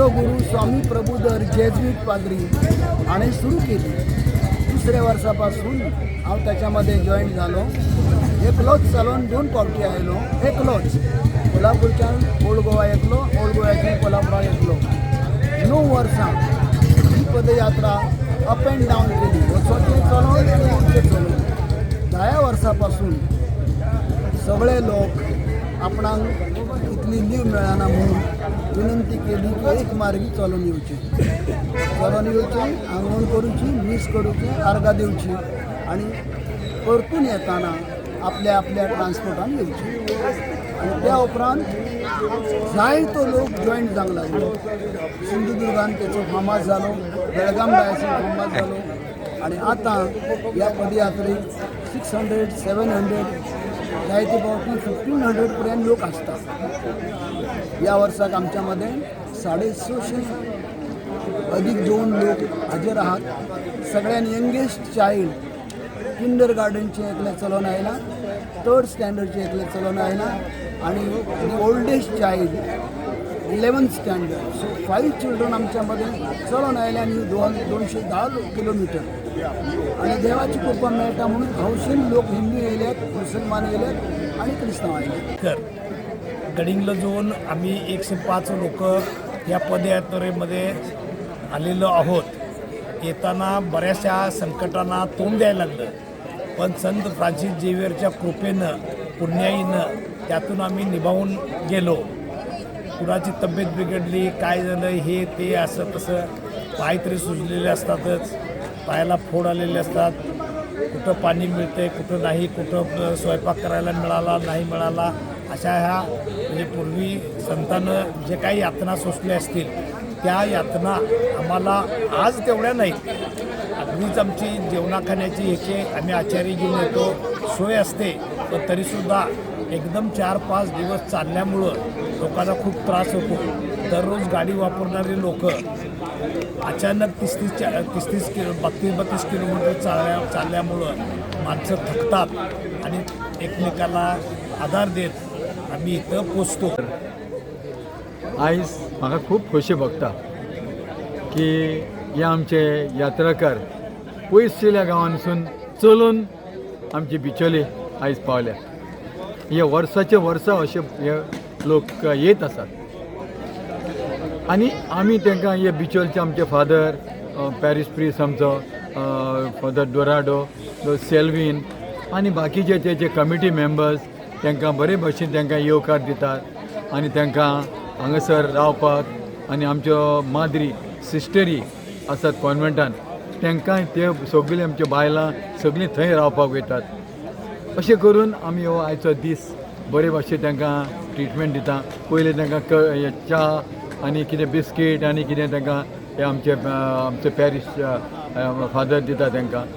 म्हजो गुरू स्वामी प्रभुधर जेज्वीट पाद्री हाणें सुरू केली. दुसऱ्या वर्सा पासून हांव त्याच्यामध्ये जॉईन जालो. एकलोच चलोन दोन फावटी आयलो. एकलोच कोल्हापूरच्यान ओल्ड गोवा एकलो, ओल्ड गोव्याच्यान कोल्हापुराक एकलो. 9 वर्सां ही पदयात्रा अप अँड डावन केली, वचोचें चलोन, येवचें चलोन. 10 वर्सां पासून सगळे लोक आपणाक इतली लीव मेळना म्हणून विनंती केली की एक मार्गी चलून येवचें, चलून येवचें, आंगवण करूची, मीस करूचें, आर्गां दिवची आनी परतून येताना आपल्या आपल्या ट्रान्सपोर्टान येवचें. आनी त्या उपरांत जायतो लोक जॉयन जावंक लागलो. सिंधुदुर्गान तेचो फामाद जालो, बेळगाम डायसीन फामाद जालो आनी आतां ह्या पदयात्रेक 600, 700, जायते फावटी 1500 पर्यंत लोक आसता. ह्या वर्साक आमच्या मदें 650 अदीक दोन लोक हाजीर आहात. सगळ्यान यंगेस्ट चायल्ड किंडर गार्डनचे एकले चलोन आयला, थर्ड स्टँडर्डचे एकले चलोन आयला आणि oldest child 11th standard. So five children आमच्यामध्ये चलोन आयले आनी 210 किलोमिटर. आणि देवाची कृपा मेळटा म्हणून हौशीन लोक हिंदू येयल्यात, मुसलमान येयल्यात आणि क्रिस्तांव आयल्यात. कर गडिंग्लजहून आम्ही 105 लोक या पदयात्रेमध्ये आलेलो आहोत. येताना बऱ्याचशा संकटांना तोंड द्यायला लागलं, पण संत फ्रान्सिस झेवियरच्या कृपेनं, पुण्याईनं त्यातून आम्ही निभावून गेलो. कुणाची तब्येत बिघडली, काय झालं, हे ते असं तसं, पाय तरी सुजलेले असतातच, पायाला फोड आलेले असतात. कुठं पाणी मिळतं आहे, कुठं नाही, कुठं स्वयंपाक करायला मिळाला, नाही मिळाला, अशा ह्या म्हणजे पूर्वी संतानं जे काही यातना सोसल्या असतील त्या यातना आम्हाला आज तेवढ्या नाहीत. अगदीच आमची जेवणाखाण्याची ह्याचे आम्ही आचारी घेऊन येतो, सोय असते, पण तरीसुद्धा एकदम 4-5 दिवस चालल्यामुळं लोकांना खूप त्रास होतो. दररोज गाडी वापरणारे लोक अचानक 30-30 30 किलो, 32-32 किलोमीटर चालल्यामुळं माणसं थकतात आणि एकमेकाला आधार देत आम्ही इथं पोचतो. आयज म्हाका खूब खोशी भोगता की हे आमचे यात्राकार पयसुल्ल्या गांवांसून चलून आमची बिचोली आयज पावल्या. हे वर्साचे वर्सां अशे हे लोक येत आसात आनी आमी तांकां हे बिचोलचे आमचे फादर पॅरीस प्रिस्ट आमचो फादर डोराडो सेल्वीन आनी बाकीचे ते जे कमिटी मेंबर्स तांकां बरे भशेन तांकां येवकार दितात आनी तांकां हांगासर रावपाक आनी आमच्यो माद्री सिस्टरी आसात कॉन्वेंटान, तांकांय ते सगळीं आमच्यो बायलां सगळीं थंय रावपाक वयतात. अशें करून आमी हो आयचो दीस बरे भाशेन तांकां ट्रिटमेंट दिता. पयलीं तांकां च्या आनी कितें बिस्कीट आनी कितें तांकां हे आमचे आमचे पॅरीश फादर दिता तांकां.